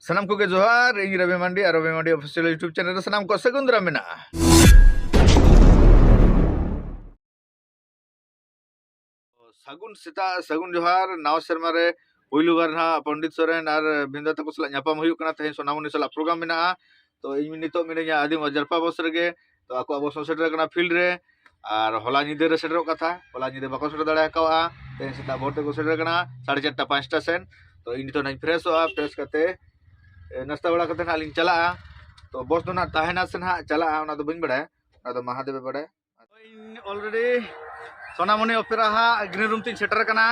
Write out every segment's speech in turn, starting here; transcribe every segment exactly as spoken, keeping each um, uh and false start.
ᱥᱟᱱᱟᱢ ᱠᱚᱜᱮ ᱡᱚᱦᱟᱨ, ᱤᱧ ᱨᱚᱵᱤ ᱢᱟᱱᱰᱤ ᱟᱨ ᱨᱚᱵᱤ ᱢᱟᱱᱰᱤ ᱚᱯᱷᱤᱥᱤᱭᱟᱞ YouTube ᱪᱮᱱᱮᱞ ᱨᱮ ᱥᱟᱱᱟᱢ ᱠᱚ ᱥᱟᱹᱜᱩᱱ ᱫᱟᱨᱟᱢ ᱢᱮᱱᱟᱜᱼᱟ᱾ ᱥᱟᱹᱜᱩᱱ ᱥᱮᱛᱟᱜ, ᱥᱟᱹᱜᱩᱱ ᱡᱚᱦᱟᱨ᱾ ᱱᱟᱣᱟ ᱥᱮᱨᱢᱟ ᱨᱮ ᱯᱩᱭᱞᱩ ᱵᱟᱨ ᱱᱟᱦᱟᱜ ᱯᱚᱱᱰᱤᱛ ᱥᱚᱨᱮᱱ ᱟᱨ ᱵᱷᱤᱢᱫᱟ ᱛᱟᱠᱚ ᱥᱟᱞᱟᱜ ᱧᱟᱯᱟᱢ ᱦᱩᱭᱩᱜ ᱠᱟᱱᱟ᱾ ᱛᱮᱦᱮᱧ ᱥᱳᱱᱟᱢᱩᱱᱤ ᱥᱟᱞᱟᱜ ᱯᱨᱳᱜᱨᱟᱢ ᱢᱮᱱᱟᱜᱼᱟ᱾ ᱛᱚ ᱤᱧ ᱱᱤᱛᱚᱜ ᱢᱤᱱᱟᱹᱧᱟ ᱟᱹᱫᱤᱢ ᱡᱟᱨᱯᱟ ᱵᱚᱥ ᱨᱮᱜᱮ᱾ ᱛᱚ ᱟᱠᱚᱣᱟᱜ ᱵᱚᱥ ᱦᱚᱸ ᱥᱮᱴᱮᱨ ᱟᱠᱟᱱᱟ ᱯᱷᱤᱞᱰ ᱨᱮ᱾ ᱟᱨ ᱦᱚᱞᱟ ᱧᱤᱫᱟᱹ ᱨᱮ ᱥᱮᱴᱮᱨᱚᱜ ᱠᱟᱛᱷᱟ, ᱦᱚᱞᱟ ᱧᱤᱫᱟᱹ ᱵᱟᱠᱚ ᱥᱮᱴᱮᱨ ᱫᱟᱲᱮ ᱟᱠᱟᱣᱟᱜᱼᱟ᱾ ᱛᱮᱦᱮᱧ ᱥᱮᱛᱟᱜ ᱵᱷᱳᱨ ᱛᱮᱠᱚ ᱥᱮᱴᱮᱨ ᱟᱠᱟᱱᱟ ᱥᱟᱲᱮ ᱪᱟᱨᱴᱟ ᱯᱟᱸᱪᱴᱟ ᱥᱮᱱ᱾ ᱛᱚ ᱤᱧ ᱱᱤᱛᱚᱜ ᱱᱟᱧ ᱯᱷᱨᱮᱥᱚᱜᱼᱟ, ᱯᱷᱨᱮᱥ ᱠᱟᱛᱮ ᱮ, ᱱᱟᱥᱛᱟ ᱵᱟᱲᱟ ᱠᱟᱛᱮ ᱱᱟᱦᱟᱜ ᱞᱤᱧ ᱪᱟᱞᱟᱜᱼᱟ᱾ ᱛᱚ ᱵᱚᱥ ᱫᱚ ᱱᱟᱦᱟᱜ ᱛᱟᱦᱮᱱᱟ ᱥᱮ ᱱᱟᱦᱟᱜ ᱪᱟᱞᱟᱜᱼᱟ, ᱚᱱᱟ ᱫᱚ ᱵᱟᱹᱧ ᱵᱟᱲᱟᱭᱟ, ᱚᱱᱟ ᱫᱚ ᱢᱟᱦᱟᱫᱮᱵᱮ ᱵᱟᱲᱟᱭᱟ᱾ ᱤᱧ already ᱥᱳᱱᱟᱢᱩᱱᱤ ᱚᱯᱮᱨᱟ ᱦᱟᱜ ᱜᱨᱤᱱ ᱨᱩᱢ ᱛᱤᱧ ᱥᱮᱴᱮᱨ ᱟᱠᱟᱱᱟ᱾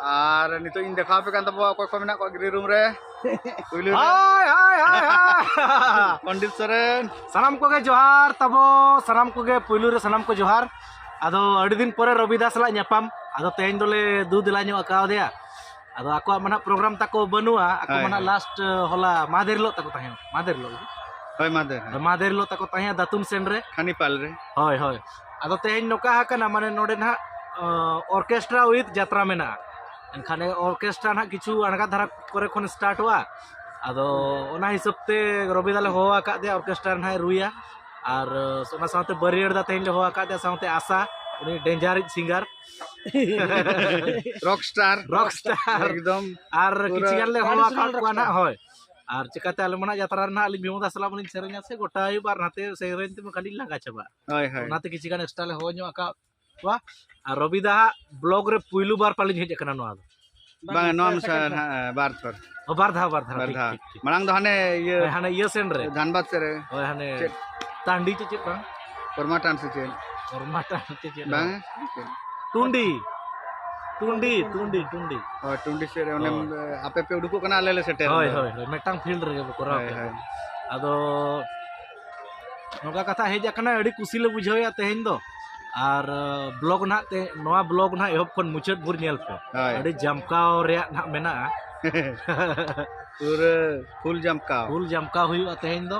ᱟᱨ ᱱᱤᱛᱚᱜ ᱤᱧ ᱫᱮᱠᱷᱟᱣ ᱟᱯᱮ ᱠᱟᱱ ᱛᱟᱵᱚᱣᱟ ᱚᱠᱚᱭ ᱠᱚ ᱢᱮᱱᱟᱜ ᱠᱚᱣᱟ ᱜᱨᱤᱱ ᱨᱩᱢ ᱨᱮ᱾ ᱯᱩᱭᱞᱩ ᱨᱮ ᱦᱟᱭ, ᱦᱟᱭ, ᱦᱟᱭ, ᱦᱟᱭ᱾ ᱯᱚᱱᱰᱤᱛ ᱥᱚᱨᱮᱱ᱾ ᱥᱟᱱᱟᱢ ᱠᱚᱜᱮ ᱡᱚᱦᱟᱨ ᱛᱟᱵᱚ, ᱥᱟᱱᱟᱢ ᱠᱚᱜᱮ ᱯᱩᱭᱞᱩ ᱨᱮ ᱥᱟᱱᱟᱢ ᱠᱚ ᱡᱚᱦᱟᱨ᱾ ᱟᱫᱚ ᱟᱹᱰᱤ ᱫᱤᱱ ᱯᱚᱨᱮ ᱨᱚᱵᱤ ᱫᱟ ᱥᱟᱞᱟᱜ ᱧᱟᱯᱟᱢ, ᱟᱫᱚ ᱛᱮᱦᱮᱧ ᱫᱚᱞᱮ ᱫᱩ ᱫᱮᱞᱟ ᱧᱚᱜ ᱟᱠᱟᱣᱟᱫᱮᱭᱟ᱾ ᱟᱫᱚ ᱟᱠᱚᱣᱟᱜ ᱢᱟ ᱱᱟᱦᱟᱜ ᱯᱨᱳᱜᱨᱟᱢ ᱛᱟᱠᱚ ᱵᱟᱹᱱᱩᱜᱼᱟ, ᱟᱠᱚ ᱦᱳᱭ, ᱢᱟ ᱱᱟᱦᱟᱜ ᱦᱳᱭ᱾ ᱞᱟᱥᱴ, ᱦᱚᱞᱟ ᱢᱟᱦᱫᱮᱨ ᱦᱤᱞᱳᱜ ᱛᱟᱠᱚ ᱛᱟᱦᱮᱸ, ᱢᱟᱦᱫᱮᱨ ᱦᱤᱞᱳᱜ ᱜᱮ᱾ ᱦᱳᱭ, ᱢᱟᱦᱫᱮᱨ, ᱦᱳᱭ᱾ ᱢᱟᱦᱫᱮᱨ ᱦᱤᱞᱳᱜ ᱛᱟᱠᱚ ᱛᱟᱦᱮᱸ ᱫᱟᱛᱩᱱ ᱥᱮᱱ ᱨᱮ᱾ ᱠᱷᱟᱱᱤᱯᱟᱞ ᱨᱮ᱾ ᱦᱳᱭ, ᱦᱳᱭ᱾ ᱟᱫᱚ ᱛᱮᱦᱮᱧ ᱱᱚᱝᱠᱟ ᱟᱠᱟᱱᱟ, ᱢᱟᱱᱮ ᱱᱚᱰᱮ ᱱᱟᱦᱟᱜ, ᱚ, orchestra with ᱡᱟᱛᱨᱟ ᱢᱮᱱᱟᱜᱼᱟ᱾ ᱮᱱᱠᱷᱟᱱ ᱚᱨᱠᱮᱥᱴᱨᱟ ᱱᱟᱦᱟᱜ ᱠᱤᱪᱷᱩ ᱟᱬᱜᱟ ᱫᱷᱟᱨᱟ ᱠᱚᱨᱮ ᱠᱷᱚᱱ ᱥᱴᱟᱨᱴᱚᱜᱼᱟ᱾ ᱟᱫᱚ ᱚᱱᱟ ᱦᱤᱥᱟᱹᱵ ᱛᱮ ᱨᱚᱵᱤ ᱫᱟᱞᱮ ᱦᱚᱦᱚ ᱟᱠᱟᱫ ᱫᱮᱭᱟ, ᱚᱨᱠᱮᱥᱴᱨᱟ ᱱᱟᱦᱟᱜ ᱮ ᱨᱩᱭᱟ᱾ ᱟᱨ ᱚᱱᱟ ᱥᱟᱶᱛᱮ ᱵᱟᱹᱨᱭᱟᱹᱲ ᱫᱟ ᱛᱮᱦᱮᱧ ᱞᱮ ᱦᱚᱦᱚ ᱟᱠᱟᱫ ᱫᱮᱭᱟ, ᱥᱟᱶᱛᱮ ᱟᱥᱟ, ᱩᱱᱤ ᱰᱮᱧᱡᱟᱨᱤᱡ singer. Rock star. Rock star. ᱮᱠᱫᱚᱢ ᱟᱨ ᱯᱩᱨᱟᱹ ᱠᱤᱪᱷᱩ ᱜᱟᱱ ᱞᱮ ᱦᱚᱦᱚ ᱟᱠᱟᱫ traditional ᱠᱚᱣᱟ rock star᱾ ᱱᱟᱦᱟᱜ, ᱦᱳᱭ᱾ ᱟᱨ ᱪᱤᱠᱟᱹᱛᱮ ᱟᱞᱮ ᱢᱟ ᱱᱟᱦᱟᱜ ᱡᱟᱛᱨᱟ ᱨᱮ ᱱᱟᱦᱟᱜ ᱟᱹᱞᱤᱧ ᱵᱷᱤᱢᱚ ᱫᱟ ᱥᱟᱞᱟᱜ ᱢᱟᱞᱤᱧ ᱥᱮᱨᱮᱧᱟ ᱥᱮ, ᱜᱚᱴᱟ ᱦᱩᱭᱩᱜ ᱟᱨ ᱱᱟᱛᱮ ᱥᱮᱨᱮᱧ ᱛᱮᱢᱟ ᱠᱷᱟᱹᱞᱤ ᱞᱟᱸᱜᱟ ᱪᱟᱵᱟᱜ᱾ ᱦᱳᱭ, ᱦᱳᱭ᱾ ᱚᱱᱟᱛᱮ ᱠᱤᱪᱷᱩ ᱜᱟᱱ ᱮᱠᱥᱴᱨᱟ ᱞᱮ ᱦᱚᱦᱚ ᱧᱚᱜ ᱟᱠᱟᱫ ᱠᱚᱣᱟ᱾ ᱟᱨ ᱨᱚᱵᱤ ᱫᱟ ᱦᱟᱜ ᱵᱞᱚᱜ ᱨᱮ ᱯᱩᱭᱞᱩ ᱵᱟᱨ ᱯᱟᱞᱤᱧ ᱦᱮᱡ ᱟᱠᱟᱱᱟ ᱱᱚᱣᱟ ᱫᱚ᱾ ᱵᱟᱝ, ᱱᱚᱣᱟ ᱢᱟ ᱥᱮ ᱦᱟᱸᱜ, ᱵᱟᱨ ᱛᱷᱚᱨ᱾ ᱚ, ᱵᱟᱨ ᱫᱷᱟᱣ, ᱵᱟᱨ ᱫᱷᱟᱣ, ᱵᱟᱨ ᱴᱷᱤᱠ, ᱫᱷᱟᱣ᱾ ᱴᱷᱤᱠ, ᱴᱷᱤᱠ᱾ ᱢᱟᱲᱟᱝ ᱫᱚ ᱦᱟᱱᱮ ᱤᱭᱟᱹ ᱦᱳᱭ, ᱦᱟᱱᱮ ᱤᱭᱟᱹ ᱥᱮᱱ ᱨᱮ᱾ ᱫᱷᱟᱱᱵᱟᱫᱽ ᱥᱮᱫ ᱨᱮ᱾ ᱦᱳᱭ, ᱦᱟᱱᱮ ᱪᱮᱫ? ᱴᱟᱺᱰᱤ ᱪᱮ ᱪᱮᱫ ᱵᱟᱝ? ᱠᱚᱨᱢᱟᱴᱟᱱ ᱥᱮ ᱪᱮᱫ? ᱠᱚᱨᱢᱟᱴᱟᱱ ᱪᱮ ᱪᱮᱫ ᱵᱟᱝ? ᱵᱟᱝ? ᱪᱮᱫ? ᱴᱩᱸᱰᱤ᱾ ᱴᱩᱸᱰᱤ, ᱴᱩᱸᱰᱤ, ᱴᱩᱸᱰᱤ᱾ ᱦᱳᱭ, ᱴᱩᱸᱰᱤ ᱥᱮᱫ ᱨᱮ ᱚᱱᱮ ᱦᱳᱭ᱾ ᱟᱯᱮ ᱯᱮ ᱩᱰᱩᱠᱚᱜ ᱠᱟᱱᱟ, ᱟᱞᱮ ᱞᱮ ᱥᱮᱴᱮᱨ ᱦᱳᱭ, ᱮᱱᱟ᱾ ᱦᱳᱭ, ᱦᱳᱭ᱾ ᱢᱤᱫᱴᱟᱝ ᱯᱷᱤᱞᱰ ᱨᱮᱜᱮ ᱵᱚ ᱠᱚᱨᱟᱣ ᱦᱳᱭ, ᱠᱮᱫᱟ᱾ ᱦᱳᱭ᱾ ᱟᱫᱚ ᱱᱚᱝᱠᱟ ᱠᱟᱛᱷᱟ ᱦᱮᱡ ᱟᱠᱟᱱᱟ, ᱟᱹᱰᱤ ᱠᱩᱥᱤ ᱞᱮ ᱵᱩᱡᱷᱟᱹᱣᱮᱫᱼᱟ ᱛᱮᱦᱮᱧ ᱫᱚ᱾ ᱟᱨ, ᱵᱞᱚᱜ ᱱᱟᱦᱟᱜ ᱛᱮ, ᱱᱚᱣᱟ ᱵᱞᱚᱜ ᱱᱟᱦᱟᱜ ᱮᱦᱚᱵ ᱠᱷᱚᱱ ᱢᱩᱪᱟᱹᱫ ᱵᱷᱳᱨ ᱧᱮᱞ ᱯᱮ᱾ ᱦᱳᱭ᱾ ᱟᱹᱰᱤ ᱡᱟᱢᱠᱟᱣ ᱨᱮᱭᱟᱜ ᱱᱟᱦᱟᱜ ᱢᱮᱱᱟᱜᱼᱟ᱾ ᱯᱩᱨᱟᱹ ᱯᱷᱩᱞ ᱡᱟᱢᱠᱟᱣ᱾ ᱯᱷᱩᱞ ᱡᱟᱢᱠᱟᱣ ᱦᱩᱭᱩᱜᱼᱟ ᱛᱮᱦᱮᱧ ᱫᱚ᱾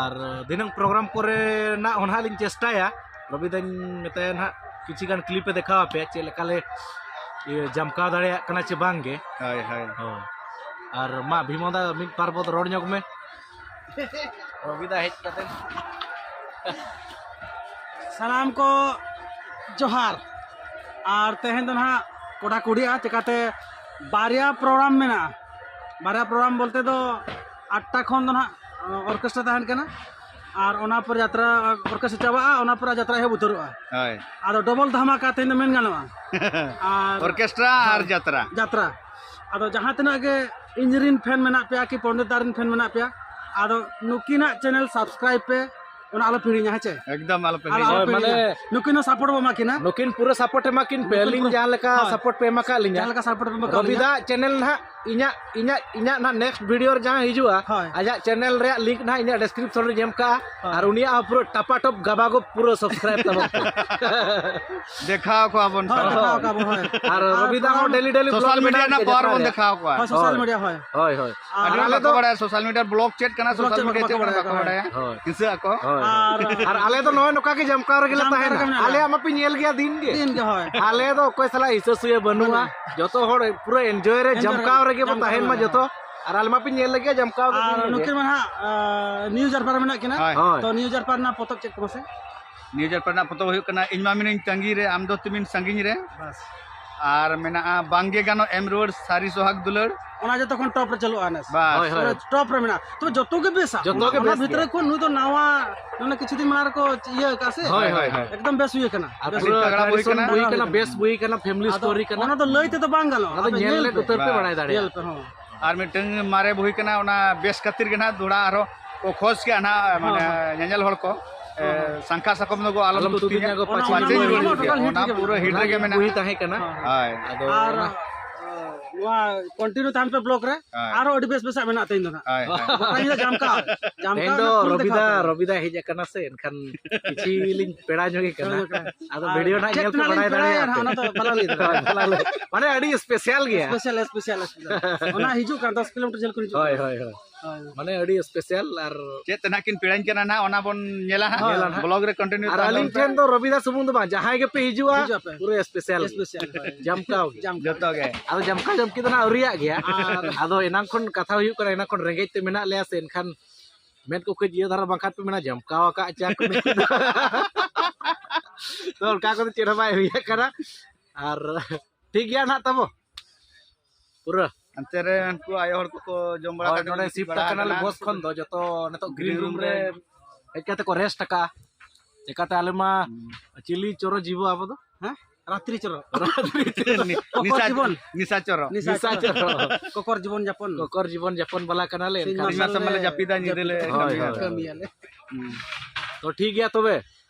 ᱟᱨ ᱫᱷᱤᱱᱟᱹᱝ ᱯᱨᱳᱜᱨᱟᱢ ᱠᱚᱨᱮ ᱱᱟᱜ ᱦᱚᱸ ᱱᱟᱦᱟᱜ ᱞᱤᱧ ᱪᱮᱥᱴᱟᱭᱟ, ᱨᱚᱵᱤ ᱫᱟᱧ ᱢᱮᱛᱟᱭᱟ ᱱᱟᱦᱟᱜ ᱠᱤᱪᱷᱤ ᱜᱟᱱ ᱠᱞᱤᱯ ᱮ ᱫᱮᱠᱷᱟᱣ ᱟᱯᱮᱭᱟ, ᱪᱮᱫ ᱞᱮᱠᱟ ᱞᱮ, ᱤᱭᱟᱹ, ᱡᱟᱢᱠᱟᱣ ᱫᱟᱲᱮᱭᱟᱜ ᱠᱟᱱᱟ ᱪᱮ ᱵᱟᱝ ᱜᱮ᱾ ᱦᱳᱭ, ᱦᱳᱭ᱾ ᱦᱳᱭ᱾ ᱟᱨ ᱢᱟ ᱵᱷᱤᱢᱚ ᱫᱟ ᱢᱤᱫ ᱵᱟᱨ ᱵᱚᱫ ᱨᱚᱲ ᱧᱚᱜ ᱢᱮ᱾ ᱨᱚᱵᱤ ᱫᱟ ᱦᱮᱡ ᱠᱟᱛᱮ᱾ ᱥᱟᱱᱟᱢ ᱠᱚ ᱡᱚᱦᱟᱨ᱾ ᱟᱨ ᱛᱮᱦᱮᱧ ᱫᱚ ᱱᱟᱦᱟᱜ ᱠᱚᱰᱟ ᱠᱩᱰᱤᱜᱼᱟ, ᱪᱤᱠᱟᱛᱮ ᱵᱟᱨᱭᱟ ᱯᱨᱳᱜᱨᱟᱢ ᱢᱮᱱᱟᱜᱼᱟ᱾ ᱵᱟᱨᱭᱟ ᱯᱨᱳᱜᱨᱟᱢ ᱵᱚᱞᱛᱮ ᱫᱚ ᱟᱴᱴᱟ ᱠᱷᱚᱱ ᱫᱚ ᱱᱟᱦᱟᱜ ᱚᱨᱠᱮᱥᱴᱨᱟ ᱛᱟᱦᱮᱱ ᱠᱟᱱᱟ, ᱟᱨ ᱚᱱᱟ ᱯᱚᱨ ᱡᱟᱛᱨᱟ ᱚᱨᱠᱮᱥᱴᱨᱟ ᱪᱟᱵᱟᱜᱼᱟ, ᱚᱱᱟ ᱯᱚᱨ ᱡᱟᱛᱨᱟ ᱮᱦᱚᱵ ᱩᱛᱟᱹᱨᱚᱜᱼᱟ᱾ ᱦᱳᱭ᱾ ᱟᱫᱚ ᱰᱚᱵᱚᱞ ᱫᱷᱟᱢᱟᱠᱟ ᱛᱮᱦᱮᱧ ᱫᱚ ᱢᱮᱱ ᱜᱟᱱᱚᱜᱼᱟ᱾ ᱟᱨ ᱚᱨᱠᱮᱥᱴᱨᱟ ᱟᱨ ᱦᱳᱭ, ᱡᱟᱛᱨᱟ᱾ ᱡᱟᱛᱨᱟ᱾ ᱟᱫᱚ ᱡᱟᱦᱟᱸ ᱛᱤᱱᱟᱹᱜ ᱜᱮ ᱤᱧ ᱨᱤᱱ ᱯᱷᱮᱱ ᱢᱮᱱᱟᱜ ᱯᱮᱭᱟ ᱠᱤ ᱯᱚᱱᱰᱤᱛ ᱫᱟ ᱨᱤᱱ ᱯᱷᱮᱱ ᱢᱮᱱᱟᱜ ᱯᱮᱭᱟ, ᱟᱫᱚ ᱱᱩᱠᱤᱱᱟᱜ ᱪᱮᱱᱮᱞ ᱥᱟᱵᱥᱠᱨᱟᱭᱤᱵ ᱯᱮ, ᱚᱱᱟ ᱟᱞᱚ ᱯᱮ ᱦᱤᱲᱤᱧᱟ, ᱦᱮᱸ ᱪᱮ? ᱮᱠᱫᱚᱢ ᱟᱞᱚ ᱯᱮ ᱟᱞᱚ ᱦᱤᱲᱤᱧᱟ᱾ ᱦᱳᱭ, ᱯᱮ ᱦᱤᱲᱤᱧᱟ᱾ ᱢᱟᱱᱮ ᱱᱩᱠᱤᱱ ᱦᱚᱸ ᱥᱟᱯᱳᱨᱴ ᱵᱚ ᱮᱢᱟ ᱠᱤᱱᱟ᱾ ᱱᱩᱠᱤᱱ ᱯᱩᱨᱟᱹ ᱥᱟᱯᱳᱨᱴ ᱮᱢᱟ ᱠᱤᱱ ᱯᱮ, ᱱᱩᱠᱤᱱ ᱟᱹᱞᱤᱧ ᱯᱩᱨᱟᱹ ᱡᱟᱦᱟᱸ ᱞᱮᱠᱟ ᱦᱳᱭ᱾ ᱥᱟᱯᱳᱨᱴ ᱯᱮ ᱮᱢᱟ ᱠᱟᱜ ᱞᱤᱧᱟ᱾ ᱡᱟᱦᱟᱸ ᱞᱮᱠᱟ ᱥᱟᱯᱳᱨᱴ ᱯᱮ ᱮᱢᱟ ᱠᱟᱜ ᱨᱚᱵᱤ ᱞᱤᱧᱟ᱾ ᱫᱟ ᱪᱮᱱᱮᱞ ᱱᱟᱦᱟᱜ ᱤᱧᱟᱹᱜ, ᱤᱧᱟᱹᱜ, ᱤᱧᱟᱹᱜ ᱱᱟᱦᱟᱜ ᱱᱮᱠᱥᱴ ᱵᱷᱤᱰᱤᱭᱳ ᱨᱮ ᱡᱟᱦᱟᱸ ᱦᱤᱡᱩᱜᱼᱟ, ᱦᱳᱭ᱾ ᱟᱡᱟᱜ ᱪᱮᱱᱮᱞ ᱨᱮᱭᱟᱜ ᱞᱤᱝᱠ ᱱᱟᱦᱟᱜ ᱤᱧᱟᱹᱜ ᱰᱮᱥᱠᱨᱤᱯᱥᱚᱱ ᱨᱮᱧ ᱮᱢ ᱠᱟᱜᱼᱟ᱾ ᱦᱳᱭ᱾ ᱟᱨ ᱩᱱᱤᱭᱟᱜ ᱦᱚᱸ ᱯᱩᱨᱟᱹ ᱴᱟᱯᱟᱴᱚᱯ ᱜᱟᱵᱟᱜᱚᱵ ᱯᱩᱨᱟᱹ ᱥᱟᱵᱥᱠᱨᱟᱭᱤᱵ ᱛᱟᱵᱚᱱ ᱯᱮ᱾ ᱫᱮᱠᱷᱟᱣ ᱠᱚᱣᱟ ᱵᱚᱱ ᱦᱳᱭ, ᱥᱟᱱᱟᱢ᱾ ᱫᱮᱠᱷᱟᱣ ᱠᱚᱣᱟ ᱵᱚᱱ, ᱦᱳᱭ᱾ ᱟᱨ ᱟᱨ ᱨᱚᱵᱤ ᱫᱟ ᱦᱚᱸ programme daily daily social blog media ᱵᱮᱱᱟᱣ ᱨᱮᱱᱟᱜ ᱜᱮ ᱯᱟᱣᱟᱨ ᱡᱟᱛᱨᱟ ᱵᱚᱱ ᱨᱮ᱾ ᱫᱮᱠᱷᱟᱣ ᱠᱚᱣᱟ᱾ ᱦᱳᱭ, ᱥᱳᱥᱟᱞ ᱦᱳᱭ᱾ ᱢᱤᱰᱤᱭᱟ, ᱦᱳᱭ᱾ ᱦᱳᱭ, ᱦᱳᱭ᱾ ᱟᱨ ᱟᱹᱰᱤ ᱦᱚᱲ ᱟᱞᱮ ᱵᱟᱠᱚ ᱫᱚ ᱵᱟᱲᱟᱭᱟ ᱥᱳᱥᱟᱞ ᱢᱤᱰᱤᱭᱟ ᱵᱞᱚᱜ ᱪᱮᱫ ᱠᱟᱱᱟ, ᱵᱞᱚᱜ ᱥᱳᱥᱟᱞ ᱪᱮᱫ ᱢᱤᱰᱤᱭᱟ ᱵᱟᱠᱚ ᱪᱮᱫ ᱠᱟᱱᱟ ᱵᱟᱲᱟᱭᱟ, ᱵᱟᱠᱚ ᱦᱳᱭ᱾ ᱵᱟᱲᱟᱭᱟ᱾ ᱦᱳᱭ᱾ ᱦᱤᱥᱟᱹ ᱟᱠᱚ᱾ ᱦᱳᱭ᱾ ᱟᱨ ᱟᱨ ᱟᱞᱮ ᱫᱚ ᱱᱚᱜᱼᱚᱭ ᱱᱚᱝᱠᱟ ᱜᱮ ᱡᱟᱢᱠᱟᱣ ᱨᱮᱜᱮ ᱞᱮ ᱡᱟᱢᱠᱟᱣ ᱛᱟᱦᱮᱱᱟ᱾ ᱨᱮᱜᱮ ᱢᱮᱱᱟᱜᱼᱟ᱾ ᱟᱞᱮᱭᱟᱜ ᱢᱟᱯᱮ ᱧᱮᱞ ᱜᱮᱭᱟ ᱫᱤᱱ ᱜᱮ᱾ ᱫᱤᱱ ᱜᱮ, ᱦᱳᱭ᱾ ᱟᱞᱮ ᱫᱚ ᱚᱠᱚᱭ ᱥᱟᱞᱟᱜ ᱦᱤᱥᱟᱹ ᱥᱩᱭᱟᱹ ᱵᱟᱹᱱᱩᱜᱼᱟ᱾ ᱵᱟᱹᱱᱩᱜᱼᱟ᱾ ᱡᱚᱛᱚ ᱦᱚᱲ ᱯᱩᱨᱟᱹ ᱮᱱᱡᱚᱭ ᱨᱮ ᱮᱱᱡᱚᱭ ᱡᱟᱢᱠᱟᱣ ᱨᱮ ᱨᱮᱜᱮ ᱵᱚ ᱡᱟᱢᱠᱟᱣ ᱛᱟᱦᱮᱱ ᱨᱮ ᱢᱟ ᱢᱮᱱᱟᱜᱼᱟ᱾ ᱡᱚᱛᱚ᱾ ᱟᱨ ᱟᱞᱮ ᱢᱟᱯᱮ ᱧᱮᱞ ᱞᱮᱫ ᱜᱮᱭᱟ ᱡᱟᱢᱠᱟᱣ ᱜᱮ ᱟᱨ ᱫᱤᱱ ᱜᱮ᱾ ᱱᱩᱠᱤᱱ ᱢᱟ ᱱᱟᱦᱟᱜ, ᱟᱸ, ᱱᱤᱭᱩ ᱡᱟᱨᱯᱟ ᱨᱮ ᱢᱮᱱᱟᱜ ᱠᱤᱱᱟ᱾ ᱦᱳᱭ᱾ ᱦᱳᱭ᱾ ᱛᱚ, ᱱᱤᱭᱩ ᱡᱟᱨᱯᱟ ᱨᱮᱱᱟᱜ ᱯᱚᱛᱚᱵ ᱪᱮᱫ ᱠᱚ ᱢᱟᱥᱮ? ᱱᱤᱭᱩ ᱡᱟᱨᱯᱟ ᱨᱮᱱᱟᱜ ᱯᱚᱛᱚᱵ ᱦᱩᱭᱩᱜ ᱠᱟᱱᱟ ᱤᱧ ᱢᱟ ᱢᱤᱱᱟᱹᱧ ᱛᱟᱺᱜᱤ ᱨᱮ, ᱟᱢ ᱫᱚ ᱛᱤᱢᱤᱱ ᱥᱟᱺᱜᱤᱧ ᱨᱮ᱾ ᱵᱟᱥ᱾ ᱟᱨ ᱢᱮᱱᱟᱜᱼᱟ ᱵᱟᱝᱜᱮ ᱜᱟᱱᱚᱜ ᱮᱢ ᱨᱩᱣᱟᱹᱲ ᱥᱟᱹᱨᱤ ᱥᱚᱦᱟᱜᱽ ᱫᱩᱞᱟᱹᱲ᱾ ᱚᱱᱟ ᱡᱚᱛᱚ ᱠᱷᱚᱱ ᱴᱚᱯ ᱨᱮ ᱪᱟᱹᱞᱩᱜᱼᱟ ᱱᱮᱥ᱾ ᱵᱟᱥ᱾ ᱦᱳᱭ, ᱦᱳᱭ᱾ ᱯᱩᱨᱟᱹ ᱴᱚᱯ ᱨᱮ ᱢᱮᱱᱟᱜᱼᱟ᱾ ᱛᱚᱵᱮ ᱡᱚᱛᱚ ᱜᱮ ᱵᱮᱥᱟ᱾ ᱡᱚᱛᱚ ᱜᱮ ᱚᱱᱟ ᱵᱮᱥ ᱵᱷᱤᱛᱨᱤ ᱜᱮᱭᱟ᱾ ᱠᱷᱚᱱ ᱱᱩᱭ ᱫᱚ ᱱᱟᱣᱟ, ᱢᱟᱱᱮ ᱠᱤᱪᱷᱩ ᱫᱤᱱ ᱢᱟᱲᱟᱝ ᱨᱮᱠᱚ ᱤᱭᱟᱹ ᱟᱠᱟᱫ ᱥᱮ᱾ ᱦᱳᱭ, ᱦᱳᱭ, ᱦᱳᱭ᱾ ᱮᱠᱫᱚᱢ ᱵᱮᱥ ᱦᱩᱭ ᱟᱠᱟᱱᱟ᱾ ᱟᱨ ᱵᱮᱥ ᱯᱩᱨᱟᱹ ᱤᱧ ᱛᱟᱜᱲᱟ ᱵᱳᱭ ᱴᱨᱟᱰᱤᱥᱚᱱ ᱠᱟᱱᱟ᱾ ᱵᱳᱭ ᱠᱟᱱᱟ, ᱵᱮᱥ ᱵᱳᱭ ᱠᱟᱱᱟ, ᱯᱷᱮᱢᱤᱞᱤ ᱟᱫᱚ ᱥᱴᱳᱨᱤ ᱠᱟᱱᱟ᱾ ᱚᱱᱟ ᱫᱚ ᱞᱟᱹᱭ ᱛᱮᱫᱚ ᱵᱟᱝ ᱜᱟᱱᱚᱜᱼᱟ᱾ ᱚᱱᱟ ᱫᱚ ᱟᱵᱮᱱ ᱧᱮᱞ ᱧᱮᱞ ᱞᱮᱫ ᱯᱮ᱾ ᱩᱛᱟᱹᱨ ᱯᱮ ᱵᱟᱲᱟᱭ ᱫᱟᱲᱮᱭᱟᱜᱼᱟ᱾ ᱧᱮᱞ ᱯᱮ, ᱦᱚᱸ᱾ ᱟᱨ ᱢᱤᱫᱴᱟᱝ ᱢᱟᱨᱮ ᱵᱳᱭ ᱠᱟᱱᱟ, ᱚᱱᱟ ᱵᱮᱥ ᱠᱷᱟᱹᱛᱤᱨ ᱜᱮ ᱱᱟᱦᱟᱜ ᱫᱚᱦᱲᱟ ᱟᱨᱦᱚᱸ ᱠᱚ ᱠᱷᱚᱡᱽ ᱜᱮᱭᱟ ᱱᱟᱦᱟᱜ, ᱦᱚᱸ, ᱢᱟᱱᱮ, ᱦᱚᱸ᱾ ᱧᱮᱧᱮᱞ ᱦᱚᱲ ᱠᱚ, ᱮ, ᱦᱚᱸ, ᱦᱚᱸ᱾ ᱥᱟᱝᱠᱷᱟ ᱥᱟᱠᱚᱢ ᱫᱚ ᱟᱞᱚᱢ ᱟᱞᱚᱢ ᱛᱩᱫ ᱛᱩᱫ ᱛᱤᱧᱟ, ᱛᱤᱧᱟ ᱜᱚ, ᱯᱟᱹᱪᱤᱧ ᱯᱟᱹᱪᱤᱧ ᱨᱩᱣᱟᱹᱲ ᱨᱩᱣᱟᱹᱲ ᱠᱮᱫ ᱜᱮᱭᱟ᱾ ᱜᱮᱭᱟ᱾ ᱚᱱᱟ ᱴᱳᱴᱟᱞ ᱯᱩᱨᱟᱹ ᱦᱤᱴ ᱚᱱᱟ ᱨᱮᱜᱮ ᱜᱮ ᱢᱮᱱᱟᱜᱼᱟ᱾ ᱵᱳᱭ ᱛᱟᱦᱮᱸ ᱠᱟᱱᱟ᱾ ᱦᱳᱭ᱾ ᱟᱨ, ᱦᱳᱭ᱾ ᱟᱨ, ᱱᱚᱣᱟ ᱠᱚᱱᱴᱤᱱᱤᱭᱩ ᱛᱟᱦᱮᱱ ᱯᱮ ᱵᱞᱚᱜ ᱨᱮ᱾ ᱦᱳᱭ᱾ ᱟᱨᱦᱚᱸ ᱟᱹᱰᱤ ᱵᱮᱥ ᱵᱮᱥᱟᱜ ᱢᱮᱱᱟᱜ ᱛᱮᱦᱮᱧ ᱫᱚ ᱱᱟᱦᱟᱜ᱾ ᱦᱳᱭ, ᱦᱳᱭ᱾ ᱜᱚᱴᱟ ᱧᱤᱫᱟᱹ ᱡᱟᱢᱠᱟᱣ᱾ ᱡᱟᱢᱠᱟᱣ ᱛᱮᱦᱮᱧ ᱫᱚ ᱨᱮᱱᱟᱜ ᱯᱷᱩᱞ ᱨᱚᱵᱤᱫᱟ, ᱫᱮᱠᱷᱟᱣ ᱯᱮ᱾ ᱨᱚᱵᱤᱫᱟ ᱦᱮᱡ ᱟᱠᱟᱱᱟ ᱥᱮ, ᱮᱱᱠᱷᱟᱱ ᱠᱤᱪᱷᱤ ᱞᱤᱧ ᱯᱮᱲᱟ ᱧᱚᱜ ᱜᱮ ᱠᱟᱱᱟ᱾ ᱦᱳᱭ, ᱦᱳᱭ᱾ ᱟᱫᱚ ᱟᱨ ᱵᱷᱤᱰᱤᱭᱳ ᱱᱟᱦᱟᱜ ᱪᱮᱫ ᱧᱮᱞ ᱯᱮ ᱛᱮᱱᱟᱜ ᱞᱤᱧ ᱵᱟᱲᱟᱭ ᱯᱮᱲᱟᱭᱟ ᱫᱟᱲᱮᱭᱟᱜᱼᱟ᱾ ᱱᱟᱦᱟᱜ, ᱚᱱᱟ ᱫᱚ ᱵᱟᱞᱟᱝ ᱞᱟᱹᱭ ᱫᱟᱲᱮᱭᱟᱜᱼᱟ᱾ ᱦᱳᱭ, ᱵᱟᱞᱟᱝ ᱞᱟᱹᱭ᱾ ᱢᱟᱱᱮ ᱟᱹᱰᱤ ᱥᱯᱮᱥᱟᱞ ᱜᱮᱭᱟ᱾ Special, special, special. ᱚᱱᱟ ᱦᱤᱡᱩᱜ ᱠᱟᱱ ᱫᱚᱥ ᱠᱤᱞᱳᱢᱤᱴᱟᱨ ᱡᱷᱟᱹᱞ ᱠᱷᱚᱱ ᱦᱤᱡᱩᱜ ᱦᱳᱭ, ᱠᱟᱱᱟ᱾ ᱦᱳᱭ, ᱦᱳᱭ᱾ ᱦᱳᱭ᱾ ᱢᱟᱱᱮ ᱟᱹᱰᱤ ᱥᱯᱮᱥᱟᱞ᱾ ᱟᱨ ᱪᱮᱫ ᱛᱮ ᱱᱟᱦᱟᱜ ᱠᱤᱱ ᱯᱮᱲᱟᱧ ᱠᱟᱱᱟ ᱱᱟᱦᱟᱜ, ᱚᱱᱟ ᱵᱚᱱ ᱧᱮᱞᱟ ᱦᱟᱸᱜ᱾ ᱧᱮᱞᱟ ᱱᱟᱦᱟᱜ᱾ ᱵᱞᱚᱜ ᱨᱮ ᱠᱚᱱᱴᱤᱱᱤᱭᱩ ᱟᱨ ᱛᱟᱦᱮᱱ ᱟᱹᱞᱤᱧ ᱯᱮ᱾ ᱴᱷᱮᱱ ᱫᱚ ᱨᱚᱵᱤᱫᱟ ᱥᱩᱢᱩᱝ ᱫᱚ ᱵᱟᱝ, ᱡᱟᱦᱟᱸᱭ ᱜᱮᱯᱮ ᱦᱤᱡᱩᱜᱼᱟ, ᱦᱤᱡᱩᱜ ᱟᱯᱮ᱾ ᱯᱩᱨᱟᱹ ᱥᱯᱮᱥᱟᱞ᱾ ᱥᱯᱮᱥᱟᱞ, ᱦᱳᱭ᱾ ᱡᱟᱢᱠᱟᱣ ᱜᱮ᱾ ᱡᱟᱢᱠᱟᱣ᱾ ᱡᱚᱛᱚ ᱜᱮ᱾ ᱟᱫᱚ ᱡᱟᱢᱠᱟᱣ ᱡᱟᱢᱠᱤ ᱫᱚ ᱱᱟᱦᱟᱜ ᱟᱹᱣᱨᱤᱭᱟᱜ ᱜᱮᱭᱟ᱾ ᱟᱨ ᱟᱫᱚ ᱮᱱᱟᱝ ᱠᱷᱚᱱ ᱠᱟᱛᱷᱟ ᱦᱩᱭᱩᱜ ᱠᱟᱱᱟ, ᱮᱱᱟᱝ ᱠᱷᱚᱱ ᱨᱮᱸᱜᱮᱡ ᱛᱮ ᱢᱮᱱᱟᱜ ᱞᱮᱭᱟ ᱥᱮ, ᱮᱱᱠᱷᱟᱱ ᱢᱮᱫ ᱠᱚ ᱠᱟᱹᱡ ᱤᱭᱟᱹ ᱫᱷᱟᱨᱟ, ᱵᱟᱝᱠᱷᱟᱱ ᱯᱮ ᱢᱮᱱᱟ ᱡᱟᱢᱠᱟᱣ ᱟᱠᱟᱫ ᱪᱟ ᱠᱚ ᱱᱩᱠᱩ ᱫᱚ᱾ ᱛᱚ ᱚᱱᱠᱟ ᱠᱚᱫᱚ ᱪᱮᱫ ᱦᱚᱸ ᱵᱟᱭ ᱦᱩᱭ ᱟᱠᱟᱱᱟ᱾ ᱟᱨ ᱴᱷᱤᱠ ᱜᱮᱭᱟ ᱱᱟᱦᱟᱜ ᱛᱟᱵᱚ᱾ ᱯᱩᱨᱟᱹ᱾ ᱦᱟᱱᱛᱮ ᱨᱮ ᱩᱱᱠᱩ ᱟᱭᱳ ᱦᱚᱲ ᱠᱚᱠᱚ ᱡᱚᱢ ᱵᱟᱲᱟ ᱦᱳᱭ, ᱠᱟᱛᱮ ᱱᱚᱰᱮ ᱠᱚ ᱜᱤᱛᱤᱡ ᱥᱤᱯᱴ ᱵᱟᱲᱟ ᱟᱠᱟᱱᱟᱞᱮ ᱟᱠᱟᱱᱟ᱾ ᱵᱚᱥ ᱠᱷᱚᱱ ᱫᱚ ᱡᱚᱛᱚ ᱱᱤᱛᱚᱜ ᱜᱨᱤᱱ ᱜᱨᱤᱱ ᱨᱩᱢ ᱨᱩᱢ ᱨᱮ ᱨᱮ᱾ ᱦᱮᱡ ᱠᱟᱛᱮ ᱠᱚ ᱨᱮᱥᱴ ᱟᱠᱟᱜᱼᱟ᱾ ᱪᱤᱠᱟᱹᱛᱮ ᱟᱞᱮ ᱢᱟ ᱦᱩᱸ᱾ ᱪᱤᱞᱤ ᱪᱚᱨᱚ ᱡᱤᱵᱚ ᱟᱵᱚ ᱫᱚ? ᱦᱮᱸ? ᱨᱟᱛᱨᱤ ᱪᱚᱨᱚ᱾ ᱨᱟᱛᱨᱤ ᱪᱚᱨᱚ᱾ ᱱᱤ-, ᱠᱚᱠᱚᱨ ᱱᱤᱥᱟ, ᱡᱤᱵᱚᱱ᱾ ᱱᱤᱥᱟ ᱪᱚᱨᱚ᱾ ᱱᱤᱥᱟ ᱱᱤᱥᱟ ᱪᱚᱨᱚ᱾ ᱪᱚᱨᱚ᱾ ᱠᱚᱠᱚᱨ ᱡᱤᱵᱚᱱ ᱡᱟᱯᱚᱱ᱾ ᱠᱚᱠᱚᱨ ᱡᱤᱵᱚᱱ ᱡᱟᱯᱚᱱ ᱵᱟᱞᱟ ᱠᱟᱱᱟᱞᱮ, ᱥᱤᱧ ᱮᱱᱠᱷᱟᱱ ᱢᱟᱨᱥᱟᱞ ᱥᱤᱧ ᱢᱟᱨᱥᱟᱞ ᱢᱟᱞᱮ ᱨᱮ ᱡᱟᱹᱯᱤᱫᱟ, ᱧᱤᱫᱟᱹ ᱞᱮ ᱡᱟᱹᱯᱤᱫ᱾ ᱦᱳᱭ, ᱠᱟᱹᱢᱤᱭᱟ᱾ ᱦᱳᱭ᱾ ᱠᱟᱹᱢᱤᱭᱟᱞᱮ᱾ ᱦᱩᱸ᱾ ᱛᱚ ᱴᱷᱤᱠ ᱜᱮᱭᱟ ᱛᱚᱵᱮ᱾